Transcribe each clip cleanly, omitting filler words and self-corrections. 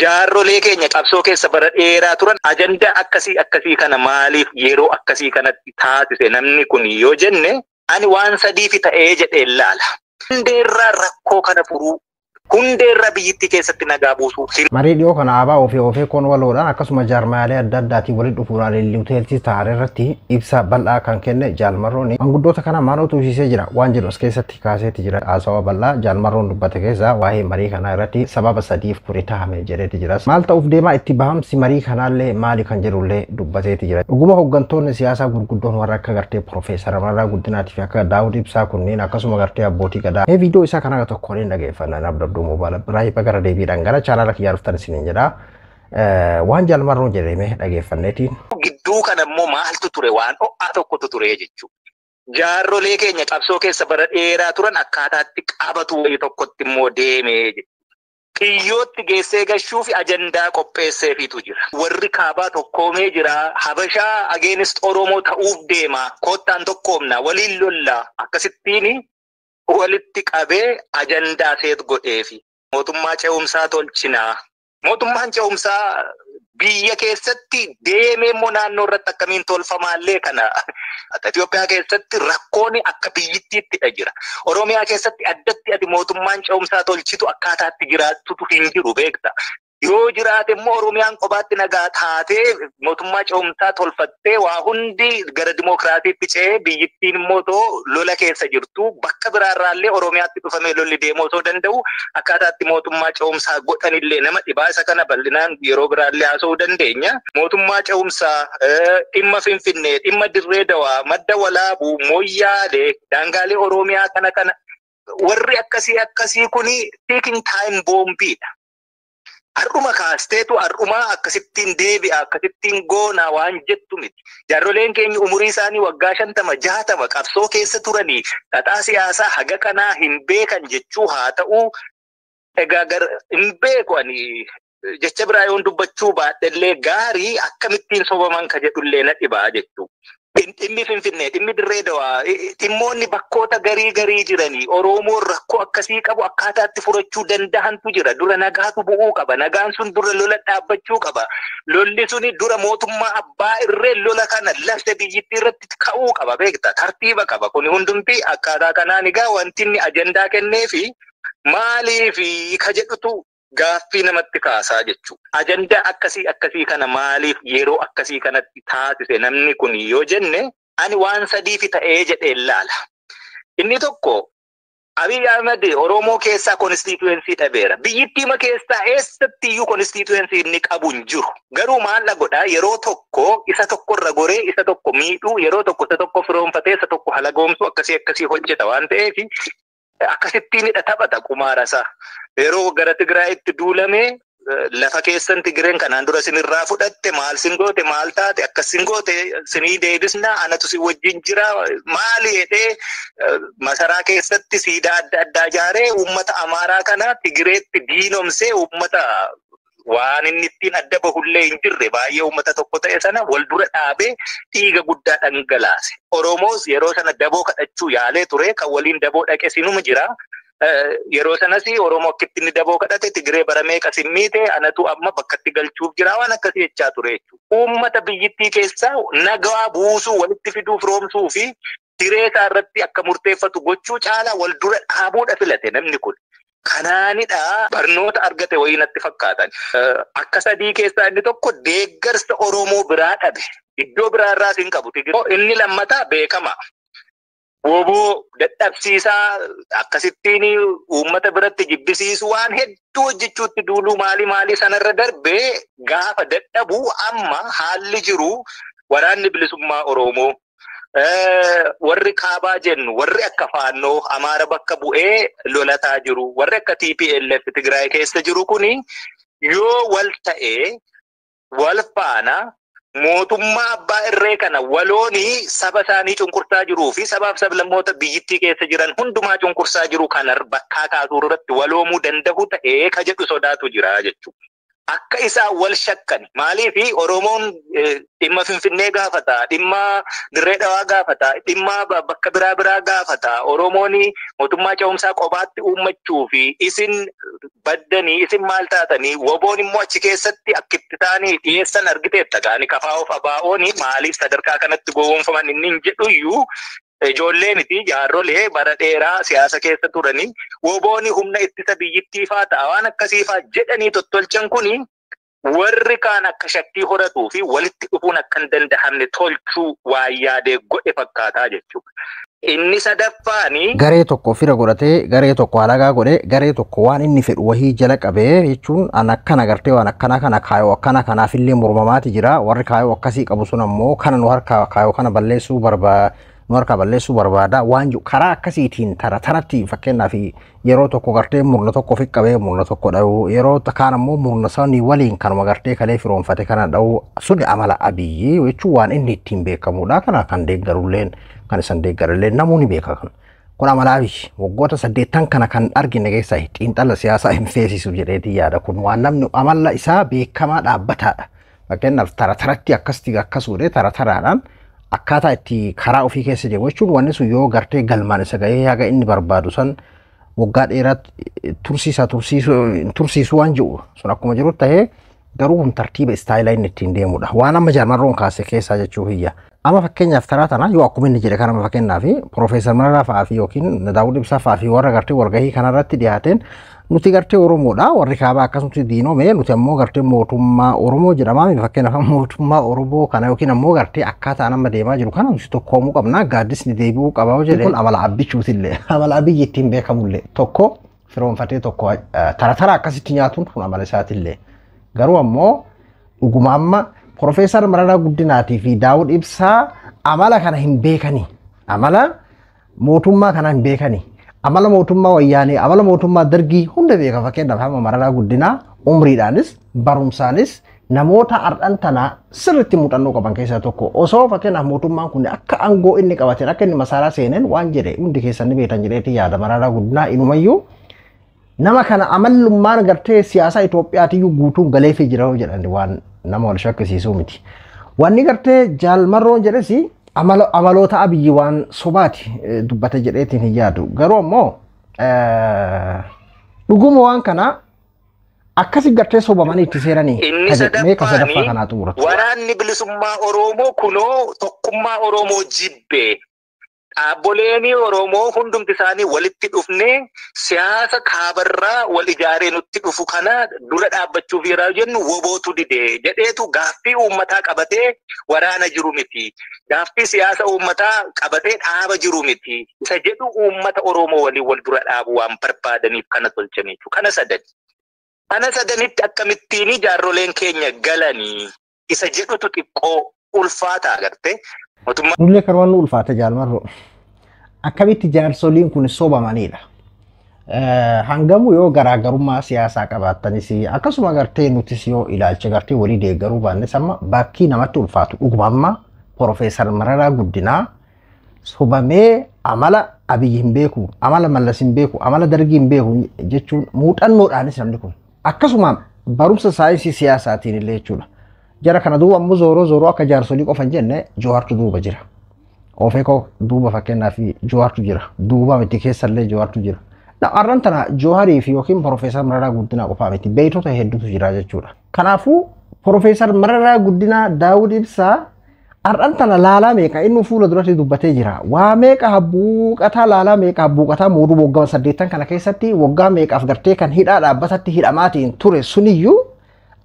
Jaarrolee keenya qabsoo keessa bara dheeraa turan ajandaa akkasii akkasii kana maaliif yeroo akkasii kanatti taasise namni kun yoo jenne, ani waan sadiifi ta'ee jedhee ilaala. Hundeerraa rakkoo kana furuu, hundeerraa biyyittii keessatti nagaa buusuu. Marii dhiyoo kana ABO ofii ofii koon waloodhaan akkasuma jaarmaalee adda addaatiin walitti dhufuudhaan Leelliwteeltii taa'an irratti ibsa bal'aa kan kenne Jaalmarroon manguddoota kana maalootu ibsisee jira waan jedhu as keessatti kaaseeti jira. Haasawaa bal'aa Jaalmarroon dubbate keessaa waa'ee marii kanaa irratti sababa sadiif kuri taa'ame jedheeti jira. Maal ta'uuf deemaa, itti bahamsi marii kanaallee maali kan jedhullee dubbateeti jira. Dhuguma hooggantoonni siyaasaa gurguddoon warra akka gartee Profeesar Mararaa Guddinaatii fi akka Daawud Ibsaa kunneen akkasuma gartee abbootii gadaa. Mee viidiyoo isaa kana tokko waliin dhageeffannaa abdabduu moobaala biraa hiba gara deebiidhaan gara chaanaala kiyyaa dhuftan isiniin jedha. Waan Jaalmarroon jedhame dhageeffanneetiin. Gidduu kana immoo maaltu ture? Waan ho'aa tokkotu ture jechuudha. Jaarrolee keenya qabsoo keessa bara dheeraa turan akkaataatti qabatu wayii tokkotti immoo deemee jechuudha. Xiyyootti geessee gashuu fi ajandaa qopheesseefiitu jira. Warri kaabaa tokkoomee jira. Habashaa against Oromoo ta'uuf deema. Koottaan tokkoomna, waliin lollaa. Akkasittiin walitti qabee ajandaa set godheefi. Mootummaa ce'umsaa tolchinaa. Mootummaan ce'umsaa biyya keessatti deemee immoo naannoo irratti akkamiin tolfamaallee kana Itoophiyaa keessatti rakkoon akka biyyittiittidha jira. Oromiyaa keessatti addatti ati mootummaan ce'umsaa tolchitu akkaataatti jiraattutu hin jiru, beekta. Yoo jiraate immoo Oromiyaan kophaatti nagaa taatee mootummaa ce'umsaa tolfattee waa hundi gara dimookiraasiitti ce'ee, biyyittiin immoo too lola keessa jirtu, bakka biraarraallee Oromiyaatti dhufamee lolli deemuu osoo danda'u, akkaataatti mootummaa ce'umsaa godhanillee nama dhibaa. Isa kana bal'inaan yeroo biraallee haasa'uu dandeenya. Mootummaa ce'umsaa, dhimma Finfinnee, dhimma Dirree Dawaa, Madda Walaabuu, Moyyaalee, daangaalee Oromiyaa kana kana warri akkasii akkasii kuni ticking time boombiidha. Har'uma kaasteetu har'uma akkasittiin deebi'a, akkasittiin goona waan jettu miti. Jaarroleen keenya umurii isaanii waggaa 50, 60 qabsoo keessa turanii xaxaa siyaasaa haga kanaa hin beekan jechuu haa ta'u. Egaa hin beeku, ani jecha biraa yoon dubbachuu baadhellee gaarii, akkamittiin sobaman ka jedhullee na dhibaa jechuu. Dhimmi Finfinnee, dhimmi Dirree Dawaa, dhimmoonni bakkoota garii garii jiranii Oromoon rakkoo akkasii qabu akkaataatti furachuu danda'antu jira. Dura nagaatu bu'uu qaba. Nagaan sun dura lola dhaabbachuu qaba. Lolli suni dura mootummaa abbaa irree lola kana lafte biyyittii irratti ka'uu qaba, beekta. Tartiiba qaba. Kuni hundumti akkaataa kanaan egaa wanti inni ajandaa kenneefi maaliifi ka jedhutu gaaffii namatti kaasaa jechuudha. Ajandaa akkasii akkasii kana maaliif yeroo akkasii kanatti taasise namni kun yoo jenne, ani waan sadiifi ta'ee jedhee ilaala. Inni tokko, Abiy Ahmed Oromoo keessaa constituency dhabeera. Biyyittiima keessaa eessatti iyyuu constituency inni qabu hin jiru. Garuu maal godhaa? Yeroo tokko isa tokkorra goree isa tokko miidhuu, yeroo tokko isa tokko firoonfatee isa tokko halagoomsuu akkasii akkasii hojjeta waan ta'eef akkasittiinidha taphata qumaara isaa. Yeroo gara Tigraayitti duulamee, lafa keessan Tigreen kanaan dura sinirraa fudhatte maal sin goote, maal taate, akkas sin goote, sinii deebisna, anatu si wajjin jira maali jedhee masaraa keessatti siidaa adda addaa ijaaree uummata Amaaraa kana Tigreetti diinomsee, uummata waan inni ittiin adda bahullee hin jirre baay'ee uummata tokko ta'e sana wal dura dhaabee dhiiga guddaa dhangalaase. Oromoos yeroo sana daboo kadhachuu yaalee ture, kan waliin daboo dhaqe sinuma jira. Yeroo sanas Oromoo akkitti inni daboo kadhate, Tigree bara meeqa simmiite, anatu amma bakkatti galchuuf jira waan akkasii jechaa ture jechuudha. Uummata biyyittii keessaa nagaa buusuu, walitti fiduu, firoomsuu fi hiree isaa irratti akka murteeffatu gochuu caalaa wal dura dhaabuudha filate namni kun. Kanaanidha barnoota argate wayii natti fakkaatan. Akka sadii keessaa inni tokko deeggarsa Oromoo biraa dhabe. Iddoo biraarraas hin qabu. Inni lammataa beekama. Woboo dadhabsiisaa, akkasittiin uummata biratti jibbisiisu, waan hedduu hojjechuutti duuluu, maalii maalii sanarra darbee gaafa dadhabu, amma haalli jiru Waraanni Bilisummaa Oromoo, warri kaabaa jennu, warri akka Faannoo Amaara bakka bu'ee lolataa jiru, warri akka TPLF Tigraay keessa jiru kuni yoo wal ta'ee wal faana mootummaa abbaa irree kana waloonii saba isaanii cunqursaa jiruu fi sabaaf sablammoota biyyittii keessa jiran hundumaa cunqursaa jiru kana bakkaa kaasuu irratti waloomuu danda'u ta'ee ka jedhu sodaatu jira jechuudha. Akka isaan wal shakkan maaliif Oromoon dhimma Finfinnee gaafata, dhimma Dirree Dhawaa gaafata, dhimma bakka biraa biraa gaafata. Oromoon mootummaa ce'umsaa kophaatti uummachuu fi isin baddanii isin maal taatanii woboon immoo achi keessatti akkitti ta'anii dhiyeessan argiteetta. Gaani kafaa'oof abaa'oon maaliif sadarkaa kanatti gowwoomfaman inni hin jedhuyyuu ijoollee miti jaarrolee bara dheeraa siyaasa keessa turanii wobooni humna ittisa biyyittii faa ta'a waan akkasii faa jedhanii tottolchan kuni warri kaan akka shakkii horatuu fi walitti dhufuun akka hin danda'amne tolchuu waan yaadee godhe fakkaataa jechuudha. Inni sadaffaani Garee tokko fira godhatee, garee tokko alagaa godhee, garee tokko waan inni fedhu wahii jala qabee jechuun an akkana gartee waan akkana kana kaayoo akkana kanaafillee mormamaati jira. Warri kaayoo akkasii qabu sun ammoo kana nu harkaa kaayoo kana balleessuu barbaada. Nu harkaa balleessuu barbaada waan jiru karaa akkasiitiin tara taratti fakkeenyaaf yeroo tokko gartee murna tokko ofi qabee murna tokko dha'uu, yeroo kaan ammoo murna sanii waliin kanuma gartee kalee firoonfate kana dha'uu suni amala Abiyyi jechuun waan inni ittiin beekamudha. Kana kan deeggarulleen kan isan deeggarulleen namoonni beeka kan. Kun amala Abiyyi waggoota 8 kana kan argine keessaa xiinxala siyaasaa hin feesisu jedheetii yaada. Kun waan namni amala isaa beekamaa dhaabbataadha. Fakkeenyaaf tara taratti akkasitti akkas godhee tara taraadhaan akkaataa itti karaa ofii keessa deemu jechuun wanni sun yoo gartee galmaan isa ga'ee haga inni barbaadu san waggaa dheeraa tursiisaa tursiisuu waan jiru sun akkuma jiru ta'ee garuu kun tartiiba istaayilaa inni ittiin deemudha. Waan amma Jaalmarroon kaase keessaa jechuu hiyya. Amma fakkeenyaaf taraa tana yoo akkuma inni jedhe kana fakkeenyaaf Piroofeesar Mararaa fa'aa fi yookiin Daawud Ibsaa fa'aa fi warra gartee walgahii kanarratti dhiyaateen nuti gartee Oromoodha warri kaabaa akkasumatti diinome nuti ammoo gartee mootummaa Oromoo jedhamaa fakkeenyaaf mootummaa Oromoo kana yookiin ammoo gartee akkaataa amma deemaa jiru kana nuti tokkoomuu qabna gaaddisni deebi'uu qaba jedhe. Kun amala abbichuutillee amala Abiyyi ittiin beekamullee tokko firoonfatee tokko tara tara akkasitti nyaatuun kun amala isaatillee. Garuu ammoo dhuguma amma Piroofeesar Mararaa Guddinaatii fi Daawud Ibsaa amala kana hin beekani. Amala mootummaa kana hin beekani. Amala mootummaa wayyaanee, amala mootummaa dargii hunda beeka. Fakkeenyaaf hamma Mararaa Guddinaa umriidhaanis barumsaanis namoota ardhan tanaa sirriitti muuxannoo qaban keessaa tokko. Osoo fakkeenyaaf mootummaan kun akka aangoo inni qabateen akka inni masaaraa seeneen waan jedhe hundi keessan ni beektan jedheetii yaada. Mararaa Guddinaa inumayyuu nama kana amallummaan gartee siyaasa Itoophiyaatiyyuu guutuun galeefii jira jedhan waan nama wal shakkisiisuu miti. Wanni gartee Jaalmarroon jedhes amaloota Abiyyi waan sobaati dubbate jedheetiin hin yaadu. Garuu ammoo dhuguma waan kana akkasi gartee sobamanii itti seeranii Inni meeqa sadaffaa kanaa xumuratu. Waraanni bilisummaa Oromoo kunoo tokkummaa Oromoo jibbee dhaabboleen Oromoo hundumti isaanii walitti dhufnee siyaasa kaabarraa wal ijaaree nutti dhufu kana dura dhaabbachuuf yeroo jennu wobootu dide jedheetu gaaffii uummataa qabatee waraana jiru miti. Gaaffii siyaasa uummataa qabatee dhaaba jiru miti. Isa jedhu uummata Oromoo waliin wal dura dhaabu waan barbaadaniif kana tolchan jechuudha. Kana sadani. Kana sadanitti akkamittiin jaarroleen keenya galanii isa jedhutu xiqqoo ulfaataa agartee. Nullee kan waan nu ulfaate Jaalmarroo. Akkamitti jaarsoliin kun sobamanidha. Hangamu yoo garaagarummaa siyaasaa qabaattanis akkasuma gartee nutis yoo ilaalcha gartee walii deeggaruu baannes amma bakkii namatti ulfaatu dhuguma amma Piroofeesar Mararaa Guddinaa sobamee amala Abiyyi hin beeku, amala Mallas hin beeku, amala Dargii hin beeku jechuun muuxannoodhaanis namni kun akkasuma barumsa saayinsii siyaasaatiin illee jechuudha. Jara kana duuba ammoo zooroo zooroo akka jaarsolii qofa hin jenne Jawaartu duuba jira. Ofeekoo duuba fakkeenyaaf Jawaartu jira. Duuba miti keessallee Jawaartu jira. Har'aan tana Jawaarii fi yookiin Piroofeesar Mararaa Guddinaa qofaa miti beektota hedduutu jira jechuudha. Kanaafuu Piroofeesar Mararaa Guddinaa Daawud Ibsaa har'aan tana laalaa meeqa inni fuula duratti dubbatee jira. Waa meeqa habbuuqataa laalaa meeqa habbuuqataa mooduu waggaa 8 kana keessatti waggaa meeqaaf gartee kan hidhaa dhaabbatatti hidhamaatiin ture suniyyuu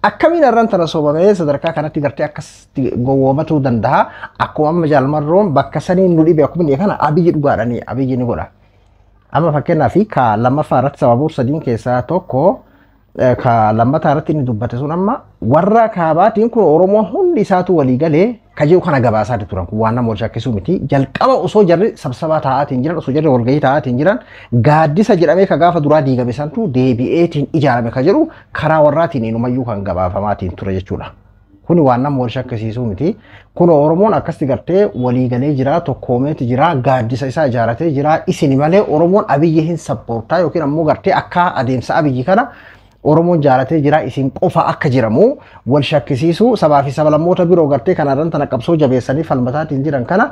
akkamiin har'aan tana sobamee sadarkaa kanatti gartee akkasitti gowwoomatuu danda'a. Akkuma amma Jaalmarroon bakka saniin nu dhibe akkuma inni kana Abiyyi dhugaadhani Abiyyi ni godha. Amma fakkeenyaaf ka lammaffaa irratti sababoota sadiin keessaa tokko ka lammataa irratti inni dubbate sun amma warra kaabaatiin kun Oromoon hundi isaatu walii galee ka jiru kana gabaasaati turan kun waan nama wal shakkisuu miti. Jalqaba osoo jarri sabsabaa taa'aatiin jiran osoo jarri walgahii taa'aatiin jiran gaaddisa jedhamee ka gaafa duraa diigame santu deebi'eetiin ijaarame ka jedhu karaa warraatiin inumayyuu kan gabaafamaatiin ture jechuudha. Kuni waan nama wal shakkisiisuu miti. Kun Oromoon akkasitti gartee waliigalee jira, tokkoomeeti jira, gaaddisa isaa ijaaratee jira. Isin malee Oromoon Abiyyi hin sappoortaa yookiin ammoo gartee akka adeemsa Abiyyi kana Oromoon jaalatee jira isin qofa akka jiramu wal shakkisiisu sabaa fi sablammoota biroo gartee kanarran tana qabsoo jabeessanii falmataatiin jiran kana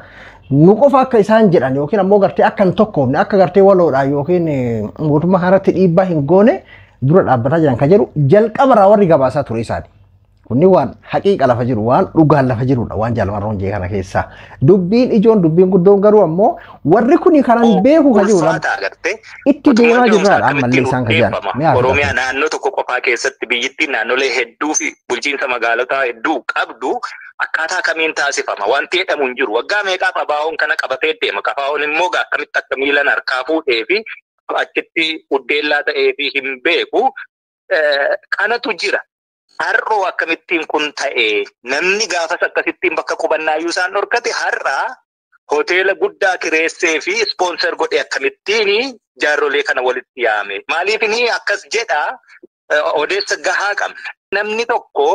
nu qofa akka isaan jedhan yookiin ammoo gartee akka hin tokkoofne akka gartee waloodhaan yookiin mootummaa kanarratti dhiibbaa hin goone dura dhaabbataa jiran kan jedhu jalqabarraa warri gabaasaa ture isaani. Kunni waan haqiiqa lafa jiru waan dhugaan lafa jirudha waan jaalmarroon jee kana keessaa. Dubbiin ijoon dubbiin guddoon garuu ammoo warri kuni kanan beeku kan jiru itti deemaa jirraadha ammallee isaan kan jiran. Oromiyaa naannoo tokko qofaa keessatti biyyittiin naannolee hedduu fi bulchiinsa magaalotaa hedduu qabdu akkaataa kamiin taasifama wanti jedhamu hin jiru. Waggaa meeqaaf ABO'n kana qabatee deema. ABO'n immoo akkamitti akka miilan harkaa fuudhee fi achitti uddeellaa ta'ee fi hin beeku kanatu jira. Har'oo akkamittiin kun ta'e namni gaafas akkasittiin bakka qubannaayyuu isaan dhorkate har'aa hoteela guddaa kireessee fi ispoonsar godhe akkamittiin jaarrolee kana walitti yaame. Maaliif inni akkas jedhaa odeessa gahaa qabna. Namni tokko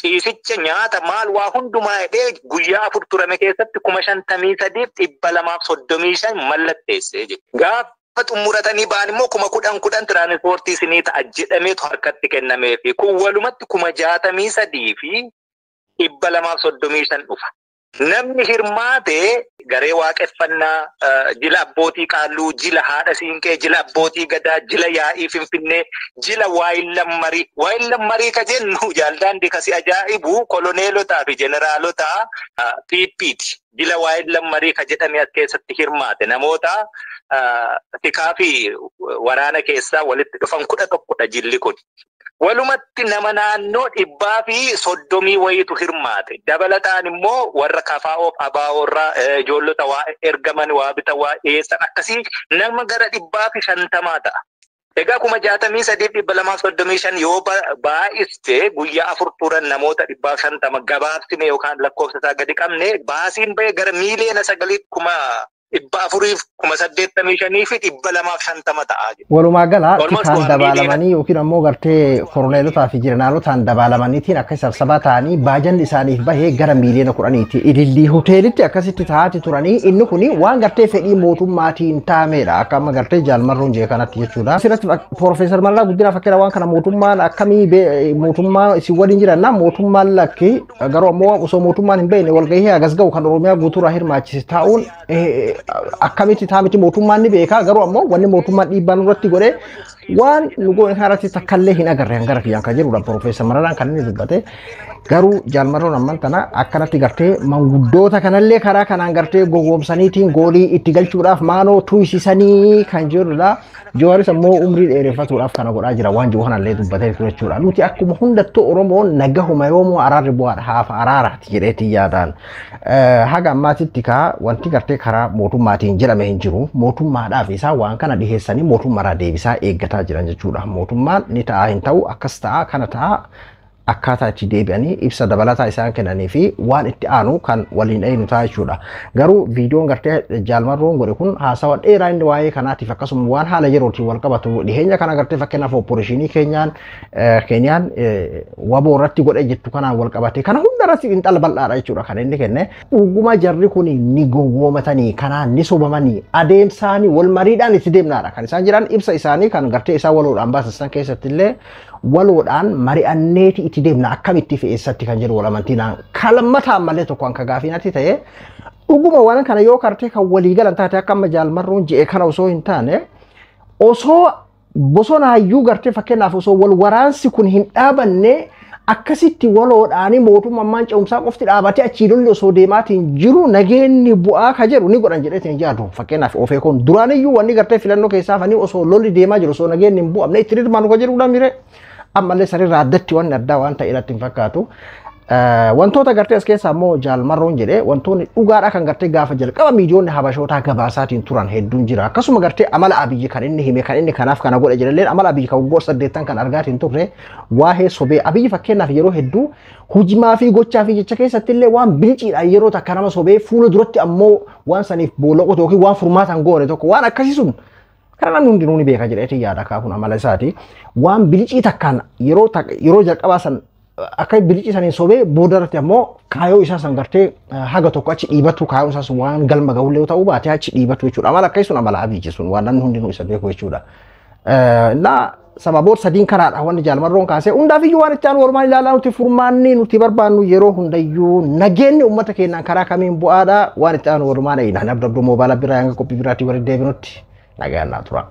ciisicha nyaata maal waa hundumaa jedhee guyyaa 4 turame keessatti 53,235 mallatteessee jira. Gaafa xumuratanii ba'an immoo 10,000 tiraanispoortii isinii ta'a jedhameetu harkatti kennamee fi kun walumatti 63,235 dhufa. Namni hirmaate garee waaqeffannaa, jila abbootii qaalluu, jila haadha siinqee, jila abbootii gadaa, jila yaa'ii finfinnee, jila waayillammarii. Waayillammarii ka jennu jaaldaandii kasi ajaa'ibu koloneelotaa fi jeneraalota PP'ti. Jila waayillammarii ka jedhame as keessatti hirmaate namoota tikaa fi waraana keessaa walitti dhufan 11dha jilli kun. Walumatti nama naannoo 130 wayiitu hirmaate. Dabalataan immoo warra KFO ABO irraa ijoollota waa ergaman waa bitan waa dhiyeessan akkasii nama gara 150 ta'a. Egaa 63,235 yoo baay'iste guyyaa 4 turan namoota 150 gabaabsine yookaan lakkoofsa isaa gadi qabne baasiin ba'e gara 9,485,250 ta'a. Walumaa gala tikaan dabaalamanii yookiin ammoo gartee koroneelotaa fi jeneraalotaan dabaalamaniitiin akka sabsabaa ta'anii baajanni isaaniif bahee gara 10 miiliyoona. Ilillii hoteelitti akkasitti taa'aati turanii inni kuni waan gartee fedhii mootummaatiin taa'amedha. Akka amma gartee jaalmarroon jee kanatti jechuudha. Asirratti Piroofeesar Mararaa Guddinaa fakkeenya waan kana mootummaan akkamii mootummaa isin waliin jiranna mootummaan lakki garuu ammoo osoo mootummaan hin beekne walgahii hagas ga'u kan Oromiyaa guutuurraa hirmaachise taa'uun akkamitti taa'amiti mootummaan ni beeka garuu ammoo wanni mootummaan dhiibbaa nurratti godhe waan nu goone kanarratti takkallee hin agarre hangara kiyyaan kan jedhudha Piroofeesar Mararaan kan inni dubbate. Garuu jaalmarroon amman tana akkanatti gartee manguddoota kanallee karaa kanaan gartee gowwoomsaniitiin goolii itti galchuudhaaf maaloo tuysisanii kan jedhudha. Jawaaris ammoo umrii dheereffatuudhaaf kana godhaa jira waan jiru kanallee dubbatee ture jechuudha. Nuti akkuma hundattuu Oromoon nagahuma yoomoo araarri bu'aadha haafa araaraati jedheetiin yaadaan. Haga ammaatitti kaa wanti gartee karaa mootummaatiin jedhame hin jiru. Mootummaadhaaf isaa waan kana dhiheessanii mootummaarraa deebisaa eeggataa jiran jechuudha. Mootummaan ni ta'a hin ta'u akkas ta'a kana ta'a akkaataa itti deebi'anii ibsa dabalataa isaan kennanii fi waan itti aanu kan waliin dhayinu ta'a jechuudha. Garuu viidiyoon gartee jaalmarroon godhe kun haasawa dheeraa inni waa'ee kanaatiif akkasuma waan haala yerootiin wal qabatu dhiheenya kana gartee fakkeenyaaf oopporeeshinii Keeniyaan waboo irratti godhe jettu kanaan wal qabate kana hunda irratti xiinxala bal'aadha jechuudha kan inni kenne. Dhuguma jarri kun ni gowwoomatanii kanaan ni sobamanii adeemsaanii wal mariidhaan itti deemnaadha kan isaan jiran ibsa isaanii kan gartee isaan waloodhaan baasan keessatti illee waloodhaan mari'anneeti itti deemna akkamitti fi eessatti kan jedhu wal amantiinaan kalmataan malee tokko hanka gaafiinatti ta'e dhuguma waan kana yoo kartee kan walii galan taate akka amma jaalmarroon je'e kana osoo hin taane osoo bosonaayyuu gartee fakkeenyaaf osoo wal waraansi kun hin dhaabanne akkasitti waloodhaanii mootummaan ce'umsaa qofti dhaabatee achii lolli osoo deemaatiin jiru nageenyi bu'aa ka jedhu ni godhan jedheetiin yaadu. Fakkeenyaaf ofee kun duraaniyyuu wanni gartee filannoo keessaa fanii osoo lolli deemaa jiru osoo nageenyi hin bu'amne itti hirmaanu ka jedhudha mire. Ammallee sariirraa addatti wanni addaa waan ta'e irratti hin fakkaatu. Wantoota gartee as keessaa immoo jaalmarroon jedhee wantoonni dhugaadhaa kan gartee gaafa jalqaba miidiyoonni habashootaa gabaasaatiin turan hedduun jira. Akkasuma gartee amala Abiyyi kan inni hime kan inni kanaaf kana godhe jedhallee amala Abiyyi kan waggoota 8 kan argaatiin turre waa'ee sobee Abiyyi fakkeenyaaf yeroo hedduu hujimaa fi gochaa fi jecha keessatti illee waan bilciidhaan yeroo takka nama sobee fuula duratti ammoo waan saniif boolla qotu yookiin waan furmaataan goone tokko waan akkasii sun kana namni hundinuu ni beeka jedheetiin yaada kaakuun amala isaati. Waan bilcii takkaan yeroo jalqabaa san akka bilcii saniin sobee boodarratti ammoo kaayoo isaa san gartee haga tokko achi dhiibatu kaayoo isaa sun waan galma gahullee ta'uu baate achi dhiibatu jechuudha. Amala akkasii sun amala Abiyyi sun waan namni hundinuu isa beeku jechuudha. Innaa Sababoota sadiin kanaadha wanni Jaalmarroon kaasee hundaafiyyuu waan itti aanu walumaan ilaalaa. Nuti furmaanni nuti barbaannu yeroo hundayyuu nageenyi uummata keenyaan karaa kamiin bu'aadha. Waan itti aanu walumaan eeyina. Abdabduu moobaala biraa hanga qophii biraatii walitti deebinutti nagaan naa tura.